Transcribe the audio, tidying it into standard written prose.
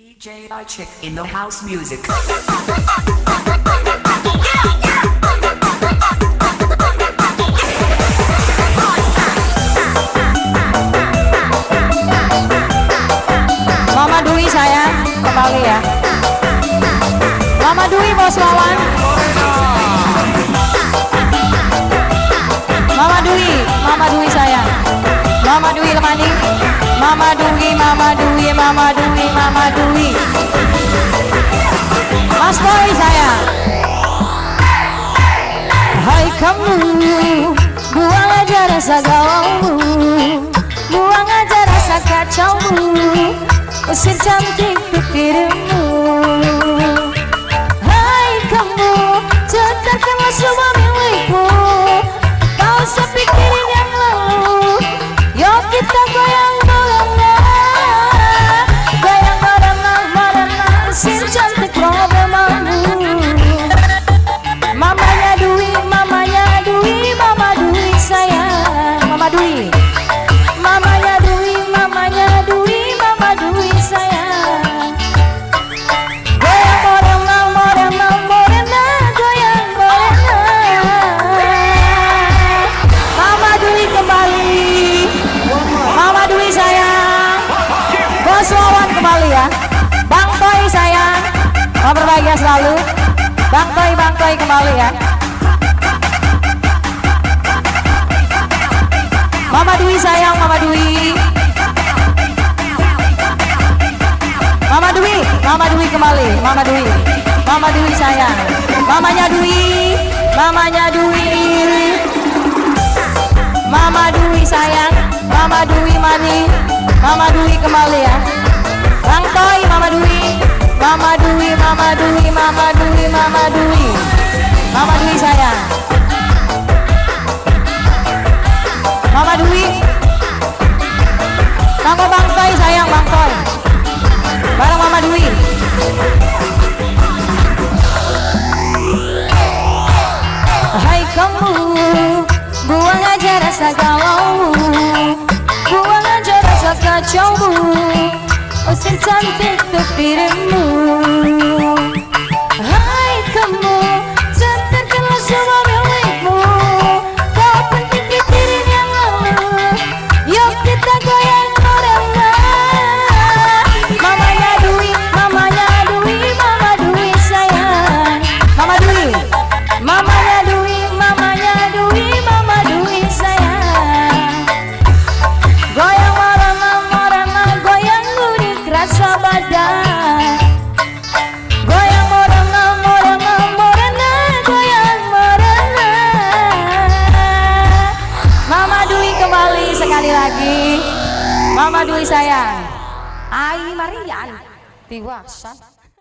DJ Chick in the house music. Mama Dwi sayang, kembali ya. Mama Dwi Bos Wawan. Mama Dwi sayang. Mama Dwi Lemani. Mama Dwi, Mama Dwi, Mama Dwi, Mama Dwi. Mas Boy sayang. Hai kamu, buang aja rasa galaumu, buang aja rasa kacaumu, usir cantik pikirmu. Hai kamu, tetapkanlah semua milikmu, tak usah pikirin yang lalu. Yuk kita goyang morena, goyang morena, morena, usir cantik problemamu. Mamanya Dwi, Mama Dwi sayang, Mama Dwi. Mamanya Dwi, Mama Dwi sayang. Goyang morena, morena, morena, goyang morena. Mama Dwi kembali, Mama Dwi sayang. Bos Wawan kembali ya. Bang Toy sayang, mau berbahagia selalu. Bang Toy kembali ya. Mama Dwi sayang, Mama Dwi. Mama Dwi, Mama Dwi kembali, Mama Dwi. Mama Dwi sayang. Mamanya Dwi, Mamanya Dwi. Mama Dwi sayang, Mama Dwi mani. Mama Dwi kembali ya. Bang Toy, Mama Dwi. Mama Dwi, Mama Dwi, Mama Dwi, Mama Dwi. Mama Dwi sayang. Mama Dwi. Kanggo Bang Toy sayang, Bang Toy. Bareng Mama Dwi. Hai kamu, buang aja rasa galaumu, buang aja rasa kacaumu, usir cantik untuk dirimu. Hai kamu, tetapkanlah semua milikmu, kau penting pikirin yang lalu. Yuk kita goyang morena. Mamanya Dwi, Mamanya Dwi, Mama Dwi sayang. Mama Dwi, Mamanya Dwi, Mamanya Dwi, Mama Dwi sayang. Goyang morena, morena, goyang unik rasa badan. Goyang morena, morena, morena, goyang morena. Mama Dwi kembali sekali lagi. Mama Dwi sayang. Ai Marian tiwasan.